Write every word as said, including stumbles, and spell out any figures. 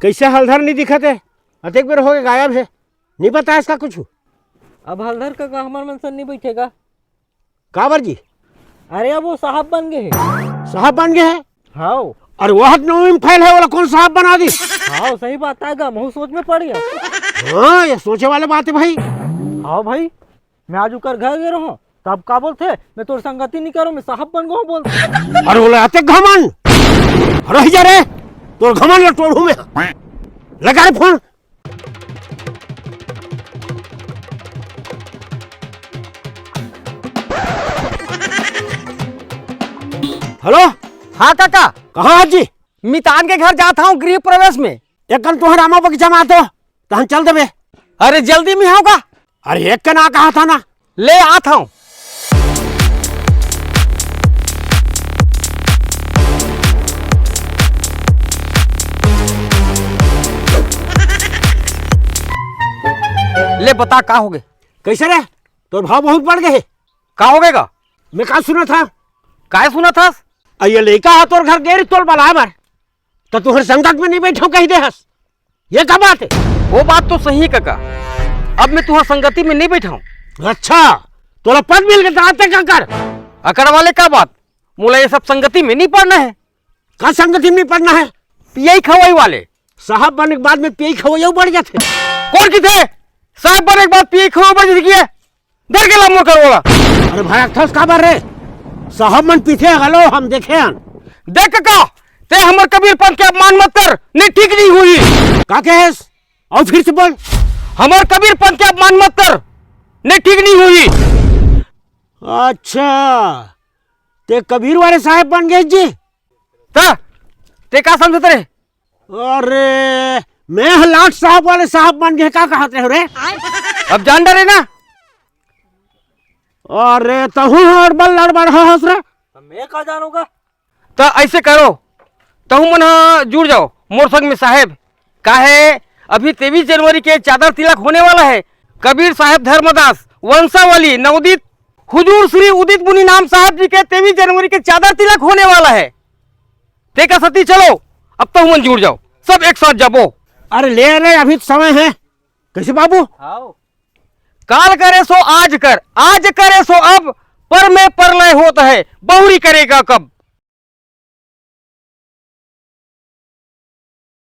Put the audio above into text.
कइसे हलधर नइ दिखत हे? अतेक बेर होगे गायब हे, नइ बताय इसका कुछु। अब हलधर कका हमर मन संग नइ बइठे गा। काबर जी? अरे, अब वो साहब बन गे हे। साहब बन गे हे? हाव। अरे, वो ह त नौवीं में फेल हे, ओला कोन साहब बना दिस? हाव, सही बात आय गा, महूं सोच में पड़ गेंव। हाँ, ये सोचे वाले बात हे भाई। हाव भाई, मैं आज ओकर घर गे रहेंव, तब का बोलथे, "मैं तोर संगति नइ करंव, मैं साहब बन गेंव," बोलथे। अरे, ओला अतेक घमंड। रहि जा रे, तोर घमंड ला टोरहूं मैं। लगा रे फोन। हेलो। हाँ कका। कहाँ हस जी? मितान के घर जात हंव गृह प्रवेश में। एक कन तुंहर आमा बगीचा में आ तो, तहन चल देबे। अरे जल्दी में हंव का? अरे एक कन आ कहा था ना। ले आत हंव। ले बता का होगे? कइसे रे? तोर भाव बहुत बढ़ गे हे। का होगे गा? मैं का सुनत हंव? काय सुनत हस? अ, ये लइका ह तोर घर गे रिहिस तोला बलाय बर, त तुंहर संगत में नइ बइठंव कहि दे हस। ये का बात हे? वो बात तो सही हे कका, अब मैं तुंहर संगति में नइ बइठंव। अच्छा, तोला पद मिल गे त आते का कर? अकड़ वाले का बात, मोला ये सब संगति में नइ पड़ना हे। का संगति में नइ पड़ना हे? पियई खवई वाले। साहब बने के बाद में पियई खवई अउ बढ़ जाथे। कोन कहिथे? साहब बने के बाद पियई खवई बढ़ जाथे कहिके? दे रे ला मोर करा ओला। अरे भड़कथस काबर रे? साहब मन पीथे घलो, हम देखे हन। देख कका, तैं हमर कबीर पंथ के अपमान मत कर, नइ ठीक नइ होही। का कहेस? अउ फिर से बोल। हमर कबीर पंथ के अपमान मत कर, नइ ठीक नइ होही। अच्छा, तैं कबीर वाले साहब बन गेस जी? त तैं का समझत रे? अरे, मैं ह लाट साहब वाले साहब बन गेंव का कहत रहेंव रे? अब जान डरे ना। अरे, तहूं ह अड़बड़ लड़बड़ हस रे। त मैं का जानंव गा? त अइसे करो, तहूं मन ह जुड़ जाव मोर संग में साहेब। काहे, अभी तेईस जनवरी के चादर तिलक होने वाला हे। कबीर साहेब धर्मदास वंशावली नवोदित हुजूर श्री उदित मुनि नाम साहेब जी के तेईस जनवरी के चादर तिलक होने वाला हे। तेकर सेती चलो, अब तहूं मन जुड़ जाव, सब एक साथ जाबो। अरे ले रे, अभी तो समय हे। कइसे बाबू? हाव। काल करे सो आज कर, आज करे सो अब, पर में परलय होत हे, बहुरी करेगा कब?